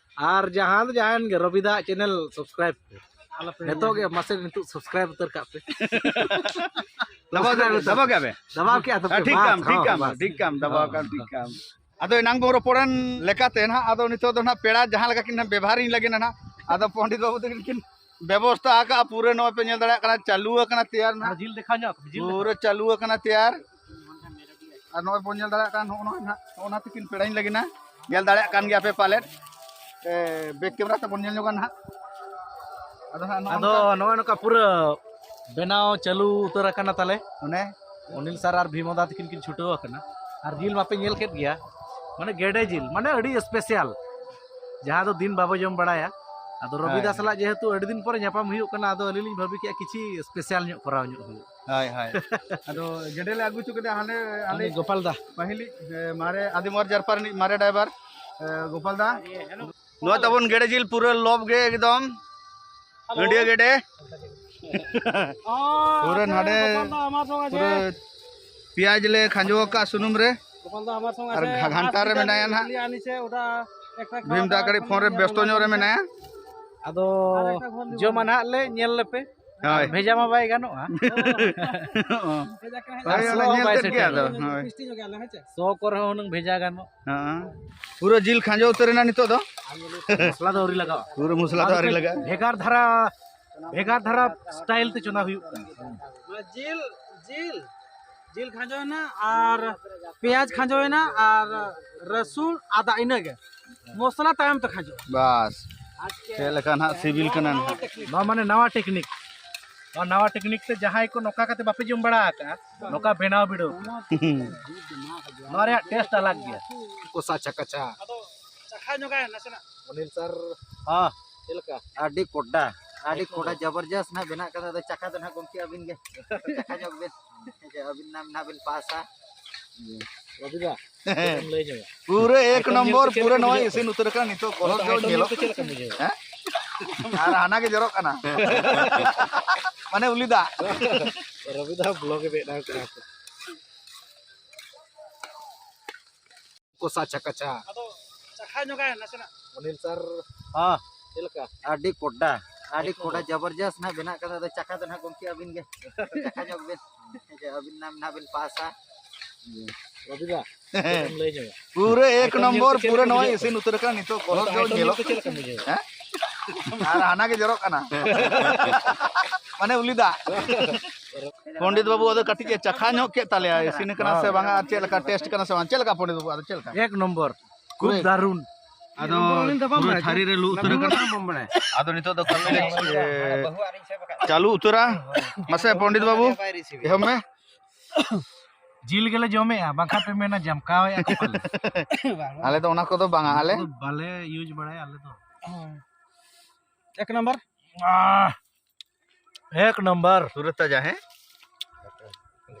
ᱟᱨ ᱡᱟᱦᱟᱸ ᱫᱚ ᱡᱟᱦᱟᱸᱭᱮᱱ ᱜᱮ, ᱨᱚᱵᱤᱫᱟ ᱪᱮᱱᱮᱞ ᱥᱟᱵᱥᱠᱨᱟᱭᱤᱵ ᱯᱮ᱾ ᱟᱞᱚᱯᱮ ᱱᱤᱛᱚᱜ ᱜᱮ ᱢᱟᱥᱮ ᱱᱤᱛᱚᱜ ᱥᱟᱵᱥᱠᱨᱟᱭᱤᱵ ᱩᱛᱟᱹᱨ ᱠᱟᱜ ᱯᱮ᱾ ᱫᱟᱵᱟᱣ ᱠᱮᱫᱟ, ᱥᱟᱵᱥᱠᱨᱟᱭᱤᱵ ᱩᱛᱟᱹᱨ᱾ ᱫᱟᱵᱟᱣ ᱠᱮᱫᱟ ᱯᱮ? ᱫᱟᱵᱟᱣ ᱠᱮᱫᱟ ᱯᱮ? ᱦᱮᱸ, ᱴᱷᱤᱠ ᱢᱟ, ᱠᱟᱢ, ᱴᱷᱤᱠ ᱦᱚᱸ, ᱠᱟᱢ, ᱢᱟ᱾ ᱴᱷᱤᱠ ᱠᱟᱢ, ᱫᱟᱵᱟᱣ ᱦᱚᱸ, ᱠᱟᱢ, ᱦᱚᱸ᱾ ᱴᱷᱤᱠ ᱠᱟᱢ᱾ ᱟᱫᱚ ᱮᱱᱟᱝ ᱵᱚᱱ ᱨᱚᱯᱚᱲᱮᱱ ᱞᱮᱠᱟᱛᱮ ᱱᱟᱦᱟᱜ, ᱟᱫᱚ ᱱᱤᱛᱚᱜ ᱫᱚ ᱱᱟᱦᱟᱜ ᱯᱮᱲᱟ ᱡᱟᱦᱟᱸ ᱞᱮᱠᱟ ᱠᱤᱱ ᱱᱟᱦᱟᱜ ᱵᱮᱵᱷᱟᱨᱤᱧ ᱞᱟᱹᱜᱤᱫ ᱱᱟᱦᱟᱜ, ᱟᱫᱚ ᱯᱚᱱᱰᱤᱛ ᱵᱟᱹᱵᱩ ᱛᱟᱹᱠᱤᱱ ᱠᱤᱱ ᱵᱮᱵᱚᱥᱛᱷᱟ ᱟᱠᱟᱫᱼᱟ᱾ ᱯᱩᱨᱟᱹ ᱱᱚᱜᱼᱚᱭ ᱯᱮ ᱧᱮᱞ ᱫᱟᱲᱮᱭᱟᱜ ᱠᱟᱱᱟ, ᱪᱟᱹᱞᱩ ᱟᱠᱟᱱᱟ ᱛᱮᱭᱟᱨ ᱟᱨ ᱱᱟᱦᱟᱜ᱾ ᱡᱤᱞ ᱫᱮᱠᱷᱟᱣ ᱧᱚᱜ, ᱡᱤᱞ ᱯᱩᱨᱟᱹ ᱫᱮᱠᱷᱟᱣ᱾ ᱪᱟᱹᱞᱩ ᱟᱠᱟᱱᱟ ᱛᱮᱭᱟᱨ᱾ ᱟᱨ ᱱᱚᱜᱼᱚᱭ ᱵᱚᱱ ᱧᱮᱞ ᱫᱟᱲᱮᱭᱟᱜ ᱠᱟᱱ, ᱱᱚᱜᱼᱚ ᱱᱚᱣᱟ ᱱᱟᱦᱟᱜ, ᱱᱚᱜᱼᱚ ᱱᱟ ᱛᱤᱠᱤᱱ ᱯᱮᱲᱟᱧ ᱞᱟᱹᱜᱤᱫ ᱱᱟ᱾ ᱧᱮᱞ ᱫᱟᱲᱮᱭᱟᱜ ᱠᱟᱱ ᱜᱮᱭᱟ ᱯᱮ ᱯᱟᱞᱮᱫ᱾ ᱮ, ᱵᱮᱠ ᱠᱮᱢᱮᱨᱟ ᱛᱮᱵᱚᱱ ᱧᱮᱞ ᱧᱚᱜᱟ ᱱᱟᱦᱟᱜ᱾ ᱟᱫᱚ ᱦᱟᱸᱜ ᱱᱚᱜᱼᱚ ᱟᱫᱚ ᱱᱚᱝᱠᱟ᱾ ᱱᱚᱜᱼᱚᱭ ᱱᱚᱝᱠᱟ ᱯᱩᱨᱟᱹ ᱵᱮᱱᱟᱣ ᱪᱟᱹᱞᱩ ᱩᱛᱟᱹᱨ ᱟᱠᱟᱱᱟ ᱛᱟᱞᱮ᱾ ᱚᱱᱮ᱾ ᱚᱱᱤᱞ ᱥᱟᱨ ᱟᱨ ᱵᱷᱤᱢᱚᱫᱟ ᱛᱤᱠᱤᱱ ᱠᱤᱱ ᱪᱷᱩᱴᱟᱹᱣ ᱟᱠᱟᱱᱟ᱾ ᱟᱨ ᱡᱤᱞ ᱢᱟᱯᱮ ᱧᱮᱞ ᱠᱮᱫ ᱜᱮᱭᱟ, ᱢᱟᱱᱮ ᱜᱮᱰᱮ ᱡᱤᱞ, ᱢᱟᱱᱮ ᱟᱹᱰᱤ ᱥᱯᱮᱥᱟᱞ, ᱡᱟᱦᱟᱸ ᱫᱚ ᱫᱤᱱ ᱵᱟᱵᱚ ᱡᱚᱢ ᱵᱟᱲᱟᱭᱟ᱾ ᱟᱫᱚ ᱨᱚᱵᱤ ᱦᱳᱭ, ᱫᱟ ᱦᱳᱭ᱾ ᱥᱟᱞᱟᱜ ᱡᱮᱦᱮᱛᱩ ᱟᱹᱰᱤ ᱫᱤᱱ ᱯᱚᱨᱮ ᱧᱟᱯᱟᱢ ᱦᱩᱭᱩᱜ ᱠᱟᱱᱟ, ᱟᱫᱚ ᱟᱹᱞᱤᱧ ᱞᱤᱧ ᱵᱷᱟᱹᱵᱤ ᱠᱮᱜᱼᱟ ᱠᱤᱪᱷᱤ ᱥᱯᱮᱥᱟᱞ ᱧᱚᱜ ᱠᱚᱨᱟᱣ ᱧᱚᱜ ᱦᱩᱭᱩᱜᱼᱟ᱾ ᱦᱳᱭ, ᱦᱳᱭ᱾ ᱟᱫᱚ ᱜᱮᱰᱮ ᱞᱮ ᱟᱹᱜᱩ ᱦᱚᱪᱚ ᱠᱮᱫᱟ ᱦᱟᱱᱮ ᱟᱞᱮ ᱩᱱᱤ ᱜᱳᱯᱟᱞ ᱫᱟ᱾ ᱯᱟᱹᱦᱤᱞᱤᱡ, ᱮ, ᱢᱟᱨᱮ ᱟᱹᱫᱤᱢ ᱚᱣᱟᱨ ᱡᱟᱨᱯᱟ ᱨᱤᱱᱤᱡ ᱢᱟᱨᱮ ᱰᱟᱭᱵᱟᱨ, ᱮ, ᱜᱳᱯᱟᱞ ᱫᱟ᱾ ᱱᱚᱣᱟ ᱛᱟᱵᱚᱱ ᱜᱮᱰᱮ ᱡᱤᱞ ᱯᱩᱨᱟᱹ ᱞᱚᱵ ᱜᱮ ᱮᱠᱫᱚᱢ᱾ ᱦᱮᱞᱳ᱾ ᱦᱟᱹᱰᱭᱟᱹ ᱜᱮᱰᱮ᱾ ᱚ, ᱯᱩᱨᱟᱹ ᱟᱪᱪᱷᱟ, ᱱᱟᱰᱮ ᱜᱳᱯᱟᱞ ᱫᱟ, ᱟᱢᱟᱨ ᱥᱚᱝ ᱟᱪᱷᱮ᱾ ᱯᱩᱨᱟᱹ ᱯᱮᱸᱭᱟᱡᱽ ᱞᱮ ᱠᱷᱟᱸᱡᱚ ᱟᱠᱟᱫ ᱥᱩᱱᱩᱢ ᱨᱮ᱾ ᱜᱳᱯᱟᱞ ᱫᱟ, ᱟᱢᱟᱨ ᱥᱚᱝ ᱟᱨ ᱟᱪᱷᱮ, ᱜᱷᱟ-, ᱜᱷᱟᱱᱴᱟ ᱟᱨ ᱨᱮ ᱢᱮᱱᱟᱭᱟ ᱱᱟᱦᱟᱜ᱾ ᱟᱹᱱᱤᱡ ᱪᱮ ᱚᱰᱟ ᱮᱠᱴᱟ ᱵᱷᱤᱢ ᱫᱟ ᱠᱷᱟᱣᱟ ᱠᱟᱹᱴᱤᱡ ᱯᱷᱳᱱ ᱨᱮ ᱧᱮᱞ ᱵᱮᱥᱛᱚ ᱧᱚᱜ ᱨᱮ ᱵᱟᱝ ᱢᱮᱱᱟᱭᱟ᱾ ᱟᱫᱚ ᱟᱨ ᱮᱠᱴᱟ ᱠᱷᱚᱱ ᱡᱚᱢᱟ ᱱᱟᱦᱟᱜ ᱞᱮ ᱧᱮᱞ ᱞᱮᱯᱮ᱾ ᱦᱳᱭ᱾ ᱵᱷᱮᱡᱟ ᱢᱟ ᱵᱟᱭ ᱜᱟᱱᱚᱜᱼᱟ᱾ ᱦᱳᱭ, ᱟᱨ ᱦᱳᱭ, ᱥᱚ ᱚᱱᱟ ᱦᱚᱸ ᱧᱮᱞ ᱵᱟᱭ ᱛᱮᱫ ᱜᱮ ᱥᱮᱴᱮᱨᱟ᱾ ᱟᱫᱚ, ᱦᱳᱭ᱾ ᱯᱤᱥᱴᱤ ᱧᱚᱜ ᱜᱮᱭᱟ ᱞᱮ, ᱦᱮᱸ ᱪᱮ? ᱥᱚ ᱠᱚᱨᱮ ᱦᱚᱸ ᱦᱩᱱᱟᱹᱝ ᱵᱷᱮᱡᱟ ᱜᱟᱱᱚᱜ᱾ ᱦᱮᱸ᱾ ᱯᱩᱨᱟᱹ ᱡᱤᱞ ᱠᱷᱟᱸᱡᱚ ᱩᱛᱟᱹᱨ ᱮᱱᱟ ᱱᱤᱛᱚᱜ ᱫᱚ᱾ ᱢᱚᱥᱞᱟ ᱫᱚ ᱟᱹᱣᱨᱤ ᱞᱟᱜᱟᱜᱼᱟ᱾ ᱯᱩᱨᱟᱹ ᱢᱚᱥᱞᱟ ᱫᱚ ᱟᱹᱣᱨᱤ ᱞᱟᱜᱟᱜᱼᱟ᱾ ᱵᱷᱮᱜᱟᱨ ᱫᱷᱟᱨᱟ, ᱵᱷᱮᱜᱟᱨ ᱫᱷᱟᱨᱟ ᱥᱴᱟᱭᱤᱞ ᱛᱮ ᱪᱚᱸᱫᱟ ᱦᱩᱭᱩᱜ ᱠᱟᱱᱟ᱾ ᱚᱱᱟ ᱡᱤᱞ, ᱡᱤᱞ᱾ ᱡᱤᱞ ᱠᱷᱟᱸᱡᱚᱭᱮᱱᱟ ᱟᱨ ᱯᱮᱸᱭᱟᱡᱽ ᱠᱷᱟᱸᱡᱚᱭᱮᱱᱟ ᱟᱨ ᱨᱟᱹᱥᱩᱱ, ᱟᱫᱟ, ᱤᱱᱟᱹᱜᱮ᱾ ᱢᱚᱥᱞᱟ ᱛᱟᱭᱚᱢ ᱛᱮ ᱠᱷᱟᱸᱡᱚᱜᱼᱟ᱾ ᱵᱟᱥ, ᱪᱮᱫ ᱞᱮᱠᱟ ᱱᱟᱦᱟᱜ ᱥᱤᱵᱤᱞ ᱠᱟᱱᱟ ᱱᱟᱦᱟᱜ᱾ ᱱᱚᱣᱟ ᱢᱟᱱᱮ ᱱᱟᱣᱟ ᱴᱮᱠᱱᱤᱠ, ᱱᱚᱣᱟ ᱱᱟᱣᱟ ᱴᱮᱠᱱᱤᱠ ᱛᱮ ᱡᱟᱦᱟᱸᱭ ᱠᱚ ᱱᱚᱝᱠᱟ ᱠᱟᱛᱮ ᱵᱟᱯᱮ ᱡᱚᱢ ᱵᱟᱲᱟ ᱟᱠᱟᱫᱼᱟ, ᱱᱚᱝᱠᱟ ᱵᱮᱱᱟᱣ ᱵᱤᱰᱟᱹᱣ ᱯᱮ᱾ ᱱᱚᱣᱟ ᱨᱮᱭᱟᱜ ᱴᱮᱥᱴ ᱟᱞᱟᱜᱽ ᱜᱮᱭᱟ᱾ ᱠᱚᱥᱟ ᱪᱷᱟ ᱠᱟᱪᱷᱟ᱾ ᱟᱫᱚ ᱪᱟᱠᱷᱟ ᱧᱚᱜᱟᱭ ᱱᱟᱥᱮᱱᱟᱜ᱾ ᱚᱱᱤᱞ ᱥᱟᱨ, ᱦᱚᱸ᱾ ᱪᱮᱫ ᱞᱮᱠᱟ? ᱟᱹᱰᱤ ᱠᱚᱰᱟ, ᱟᱹᱰᱤ ᱮᱠᱫᱚᱢ᱾ ᱠᱚᱰᱟ ᱡᱚᱵᱚᱨᱡᱚᱥ ᱱᱟᱦᱟᱜ ᱵᱮᱱᱟᱜ ᱠᱟᱱᱟ᱾ ᱟᱫᱚ ᱪᱟᱠᱷᱟ ᱫᱚ ᱱᱟᱦᱟᱜ ᱜᱚᱢᱠᱮ ᱟᱹᱵᱤᱱ ᱜᱮ ᱪᱟᱠᱷᱟ ᱧᱚᱜ ᱵᱤᱱ᱾ ᱦᱮᱸ ᱥᱮ, ᱟᱹᱵᱤᱱ ᱱᱟᱢ ᱱᱟᱦᱟᱜ ᱵᱤᱱ ᱯᱟᱥᱟ᱾ ᱨᱚᱵᱤ ᱫᱟ, ᱪᱮᱫ ᱮᱢ ᱞᱟᱹᱭ ᱧᱚᱜᱟ? ᱯᱩᱨᱟᱹ ᱮᱠ ᱟᱭᱴᱮᱢ ᱱᱚᱢᱵᱚᱨ, ᱧᱮᱞ ᱛᱮ ᱪᱮᱫ ᱯᱩᱨᱟᱹ ᱞᱮᱠᱟ ᱱᱚᱣᱟ ᱵᱩᱡᱷᱟᱹᱜ ᱤᱥᱤᱱ ᱠᱟᱱᱟ? ᱩᱛᱟᱹᱨ ᱟᱠᱟᱱᱟ ᱱᱤᱛᱚᱜ, ᱠᱚᱞᱚᱢ ᱟᱭᱴᱮᱢ ᱡᱚᱢ ᱧᱮᱞ ᱧᱮᱞᱚᱜ ᱛᱮ ᱪᱮᱫ ᱠᱟᱱᱟ᱾ ᱞᱮᱠᱟ ᱵᱩᱡᱷᱟᱹᱜᱼᱟ? ᱦᱮᱸ? ᱟᱨ ᱦᱟᱱᱟ ᱜᱮ ᱡᱚᱨᱚᱜ ᱠᱟᱱᱟ᱾ ᱢᱟᱱᱮ ᱩᱞᱤ ᱫᱟᱜ᱾ ᱨᱚᱵᱤ ᱫᱟ ᱵᱞᱚᱜ ᱮ ᱵᱮᱱᱟᱣ ᱠᱮᱫᱟ᱾ ᱠᱚᱥᱟ ᱪᱷᱟ ᱠᱟᱪᱷᱟ᱾ ᱟᱫᱚ ᱪᱟᱠᱷᱟ ᱧᱚᱜᱟᱭ ᱱᱟᱥᱮᱱᱟᱜ᱾ ᱚᱱᱤᱞ ᱥᱟᱨ, ᱦᱚᱸ᱾ ᱪᱮᱫ ᱞᱮᱠᱟ? ᱟᱹᱰᱤ ᱠᱚᱰᱟ, ᱟᱹᱰᱤ ᱮᱠᱫᱚᱢ᱾ ᱠᱚᱰᱟ ᱡᱚᱵᱚᱨᱡᱚᱥ ᱱᱟᱦᱟᱜ ᱵᱮᱱᱟᱜ ᱠᱟᱱᱟ᱾ ᱟᱫᱚ ᱪᱟᱠᱷᱟ ᱫᱚ ᱱᱟᱦᱟᱜ ᱜᱚᱢᱠᱮ ᱟᱹᱵᱤᱱ ᱜᱮ ᱪᱟᱠᱷᱟ ᱧᱚᱜ ᱵᱤᱱ᱾ ᱦᱮᱸ ᱥᱮ, ᱟᱹᱵᱤᱱ ᱱᱟᱢ ᱱᱟᱦᱟᱜ ᱵᱤᱱ ᱯᱟᱥᱟ᱾ ᱨᱚᱵᱤ ᱫᱟ, ᱪᱮᱫ ᱮᱢ ᱞᱟᱹᱭ ᱧᱚᱜᱟ? ᱯᱩᱨᱟᱹ ᱮᱠ ᱟᱭᱴᱮᱢ ᱧᱮᱞ ᱱᱚᱢᱵᱚᱨ, ᱛᱮ ᱪᱮᱫ ᱯᱩᱨᱟᱹ ᱞᱮᱠᱟ ᱱᱚᱣᱟ ᱵᱩᱡᱷᱟᱹᱜ ᱤᱥᱤᱱ ᱠᱟᱱᱟ? ᱩᱛᱟᱹᱨ ᱟᱠᱟᱱᱟ ᱱᱤᱛᱚᱜ, ᱠᱚᱞᱚᱢ ᱟᱭᱴᱮᱢ ᱡᱚᱢ ᱧᱮᱞ ᱧᱮᱞᱚᱜ ᱛᱮ ᱪᱮᱫ ᱠᱟᱱᱟ᱾ ᱞᱮᱠᱟ ᱵᱩᱡᱷᱟᱹᱜᱼᱟ? ᱦᱮᱸ? ᱟᱨ ᱦᱟᱱᱟ ᱜᱮ ᱡᱚᱨᱚᱜ ᱠᱟᱱᱟ᱾ ᱢᱟᱱᱮ ᱩᱞᱤ ᱫᱟᱜ᱾ ᱯᱚᱱᱰᱤᱛ ᱵᱟᱹᱵᱩ ᱟᱫᱚ ᱠᱟᱹᱴᱤᱡ ᱮ ᱪᱟᱠᱷᱟ ᱧᱚᱜ ᱠᱮᱫ ᱛᱟᱞᱮᱭᱟ, ᱤᱥᱤᱱ ᱠᱟᱱᱟ ᱥᱮ ᱵᱟᱝᱟ, ᱟᱨ ᱪᱮᱫ ᱞᱮᱠᱟ ᱴᱮᱥᱴ ᱠᱟᱱᱟ ᱥᱮ ᱵᱟᱝ, ᱪᱮᱫ ᱞᱮᱠᱟ ᱯᱚᱱᱰᱤᱛ ᱵᱟᱹᱵᱩ, ᱟᱫᱚ ᱪᱮᱫ ᱞᱮᱠᱟ? ᱮᱠ ᱱᱚᱢᱵᱚᱨ, ᱠᱷᱩᱵ ᱦᱳᱭ᱾ ᱫᱟᱨᱩᱱ᱾ ᱟᱫᱚ ᱮᱠ ᱱᱚᱢᱵᱚᱨ ᱟᱹᱞᱤᱧ ᱫᱚ ᱵᱟᱢ ᱯᱩᱨᱟᱹ ᱵᱟᱲᱟᱭᱟ᱾ ᱛᱷᱟᱹᱨᱤ ᱨᱮ ᱞᱩ ᱩᱛᱟᱹᱨ ᱟᱠᱟᱱᱟ᱾ ᱵᱟᱢ ᱵᱟᱲᱟᱭᱟ᱾ ᱟᱫᱚ ᱱᱤᱛᱚᱜ ᱫᱚ ᱠᱟᱹᱢᱤ ᱞᱮ, ᱮ, ᱪᱟᱹᱞᱩ ᱩᱛᱟᱹᱨᱟ᱾ ᱢᱟᱥᱮ ᱯᱚᱱᱰᱤᱛ ᱵᱟᱹᱵᱩ, ᱮᱦᱚᱵ ᱢᱮ᱾ ᱡᱤᱞ ᱜᱮᱞᱮ ᱡᱚᱢᱮᱜᱼᱟ, ᱵᱟᱝᱠᱷᱟᱱ ᱯᱮ ᱢᱮᱱᱟ ᱡᱟᱢᱠᱟᱣᱮᱜᱼᱟ ᱠᱚ ᱯᱟᱞᱮ᱾ ᱟᱞᱮ ᱫᱚ ᱚᱱᱟ ᱠᱚᱫᱚ ᱵᱟᱝᱟ, ᱟᱞᱮ ᱟᱞᱮ ᱫᱚ ᱵᱟᱞᱮ ᱤᱭᱩᱡᱽ ᱵᱟᱲᱟᱭᱟ ᱟᱞᱮ ᱫᱚ᱾ ᱮᱠ ᱱᱟᱢᱵᱟᱨ᱾ ᱟᱦ, ᱮᱠ ᱱᱟᱢᱵᱟᱨ᱾ ᱯᱩᱨᱟᱹ ᱛᱟᱡᱟ, ᱦᱮᱸ?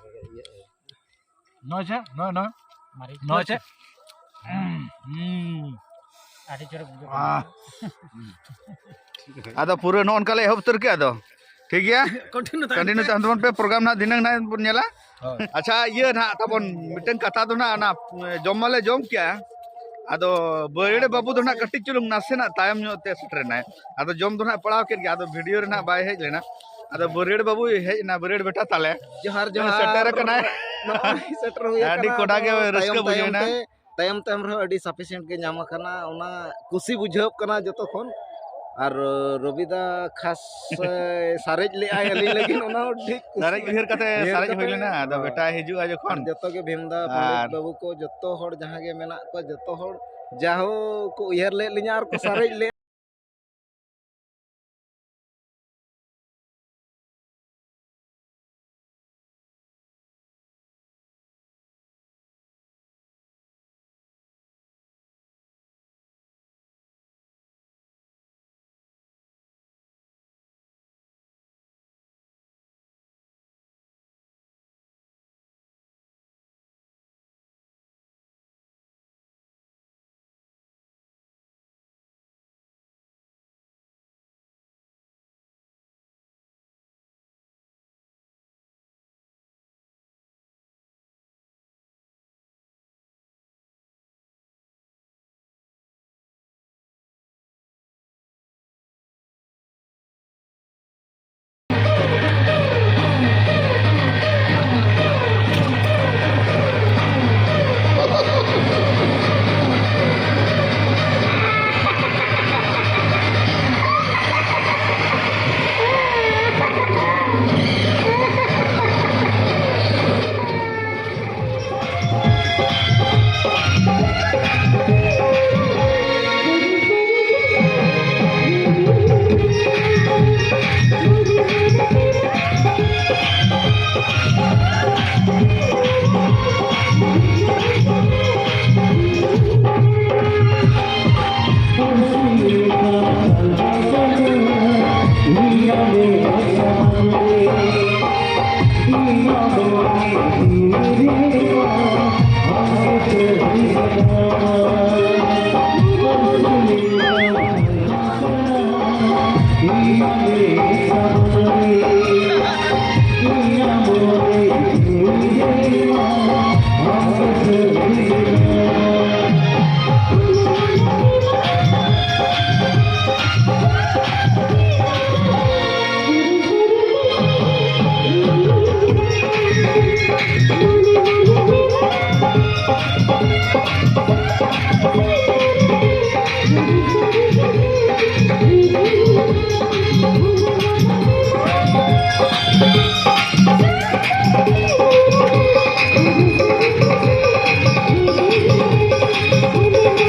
ᱱᱚᱜᱼᱚᱭ ᱪᱮ, ᱱᱚᱜᱼᱚᱭ, ᱱᱚᱜᱼᱚᱭ᱾ ᱢᱟᱹᱨᱤᱪ ᱱᱚᱜᱼᱚᱭ ᱪᱮ᱾ ᱦᱩᱸ, ᱦᱩᱸ᱾ ᱟᱹᱰᱤ ᱪᱚᱨᱚᱠ ᱵᱩᱡᱷᱟᱹᱜ ᱟᱦ᱾ ᱠᱟᱱᱟ᱾ ᱟᱫᱚ ᱯᱩᱨᱟᱹ ᱱᱚᱜᱼᱚ ᱱᱚᱝᱠᱟ ᱞᱮ ᱮᱦᱚᱵ ᱩᱛᱟᱹᱨ ᱠᱮᱜᱼᱟ ᱟᱫᱚ᱾ ᱴᱷᱤᱠ ᱜᱮᱭᱟ? ᱠᱚᱱᱴᱤᱱᱤᱭᱩ ᱛᱟᱦᱮᱱ ᱠᱚᱱᱴᱤᱱᱤᱭᱩ ᱯᱮ᱾ ᱛᱟᱦᱮᱱ ᱛᱟᱵᱚᱱ ᱯᱮ, ᱯᱨᱳᱜᱨᱟᱢ ᱱᱟᱦᱟᱜ ᱫᱷᱤᱱᱟᱹᱝ ᱱᱟᱦᱟᱜ ᱵᱚᱱ ᱧᱮᱞᱟ᱾ ᱦᱳᱭ᱾ ᱟᱪᱪᱷᱟ, ᱤᱭᱟᱹ ᱱᱟᱦᱟᱜ ᱛᱟᱵᱚᱱ ᱢᱤᱫᱴᱟᱝ ᱠᱟᱛᱷᱟ ᱫᱚ ᱱᱟᱦᱟᱜ ᱚᱱᱟ, ᱮ, ᱡᱚᱢ ᱢᱟᱞᱮ ᱡᱚᱢ ᱠᱮᱜᱼᱟ᱾ ᱟᱫᱚ ᱵᱟᱹᱨᱭᱟᱹᱲ ᱵᱟᱹᱵᱩ ᱫᱚ ᱱᱟᱦᱟᱜ ᱠᱟᱹᱴᱤᱡ ᱪᱩᱞᱩᱝ ᱱᱟᱥᱮᱱᱟᱜ ᱛᱟᱭᱚᱢ ᱧᱚᱜ ᱛᱮ ᱥᱮᱴᱮᱨᱮᱱᱟᱭ᱾ ᱟᱫᱚ ᱡᱚᱢ ᱫᱚ ᱱᱟᱦᱟᱜ ᱯᱟᱲᱟᱣ ᱠᱮᱫ ᱜᱮ, ᱟᱫᱚ ᱵᱷᱤᱰᱤᱭᱳ ᱨᱮ ᱱᱟᱦᱟᱜ ᱵᱟᱭ ᱦᱮᱡ ᱞᱮᱱᱟ᱾ ᱟᱫᱚ ᱵᱟᱹᱨᱭᱟᱹᱲ ᱵᱟᱹᱵᱩᱭ ᱦᱮᱡ ᱮᱱᱟ, ᱵᱟᱹᱨᱭᱟᱹᱲ ᱵᱮᱴᱟ ᱛᱟᱞᱮ᱾ ᱡᱚᱦᱟᱨ, ᱡᱚᱦᱟᱨ᱾ ᱥᱮᱴᱮᱨ ᱟᱠᱟᱱᱟᱭ᱾ ᱱᱚᱜᱼᱚᱭ ᱥᱮᱴᱮᱨ ᱦᱩᱭ ᱟᱹᱰᱤ ᱟᱠᱟᱱᱟ᱾ ᱠᱚᱰᱟ ᱜᱮ ᱟᱫᱚ ᱨᱟᱹᱥᱠᱟᱹ ᱛᱟᱭᱚᱢ, ᱵᱩᱡᱷᱟᱹᱣ ᱛᱟᱭᱚᱢ ᱮᱱᱟ᱾ ᱛᱮ ᱛᱟᱭᱚᱢ ᱛᱟᱭᱚᱢ ᱨᱮᱦᱚᱸ ᱟᱹᱰᱤ sufficient ᱜᱮ ᱧᱟᱢ ᱟᱠᱟᱱᱟ, ᱚᱱᱟ ᱠᱩᱥᱤ ᱵᱩᱡᱷᱟᱹᱣ ᱠᱟᱱᱟ ᱡᱚᱛᱚ ᱠᱷᱚᱱ᱾ ᱟᱨ ᱨᱚᱵᱤᱫᱟ ᱠᱷᱟᱥ ᱥᱟᱨᱮᱡ ᱞᱮᱜᱼᱟᱭ ᱟᱹᱞᱤᱧ ᱞᱟᱹᱜᱤᱫ, ᱚᱱᱟ ᱦᱚᱸ ᱴᱷᱤᱠ ᱠᱩᱥᱤ᱾ ᱥᱟᱨᱮᱡ ᱩᱭᱦᱟᱹᱨ ᱠᱟᱛᱮ ᱩᱭᱦᱟᱹᱨ ᱥᱟᱨᱮᱡ ᱦᱩᱭ ᱠᱟᱛᱮ, ᱞᱮᱱᱟ, ᱟᱫᱚ ᱦᱳᱭ᱾ ᱵᱮᱴᱟ ᱦᱤᱡᱩᱜᱼᱟ ᱡᱚᱠᱷᱚᱱ᱾ ᱟᱨ ᱡᱚᱛᱚ ᱜᱮ ᱵᱷᱤᱢᱫᱟ ᱯᱚᱱᱰᱤᱛ ᱟᱨ ᱵᱟᱹᱵᱩ ᱠᱚ, ᱡᱚᱛᱚ ᱦᱚᱲ ᱡᱟᱦᱟᱸ ᱜᱮ ᱢᱮᱱᱟᱜ ᱠᱚᱣᱟ, ᱡᱚᱛᱚ ᱦᱚᱲ ᱡᱟᱦᱳ ᱠᱚ ᱩᱭᱦᱟᱹᱨ ᱞᱮᱫ ᱞᱤᱧᱟ ᱟᱨ ᱠᱚ ᱥᱟᱨᱮᱡ ᱞᱮᱫ᱾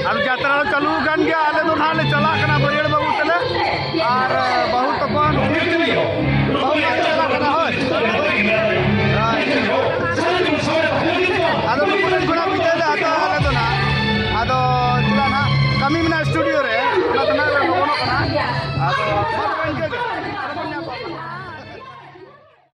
ᱟᱨ ᱡᱟᱛᱨᱟ ᱫᱚ ᱪᱟᱹᱞᱩ ᱟᱠᱟᱱ ᱜᱮᱭᱟ᱾ ᱟᱞᱮ ᱫᱚ ᱱᱟᱦᱟᱜ ᱞᱮ ᱪᱟᱞᱟᱜ ᱠᱟᱱᱟ ᱵᱟᱹᱨᱭᱟᱹᱲ ᱵᱟᱹᱵᱩ ᱛᱟᱞᱮ ᱟᱨ ᱵᱟᱹᱦᱩ ᱛᱟᱠᱚ ᱵᱟᱹᱦᱩ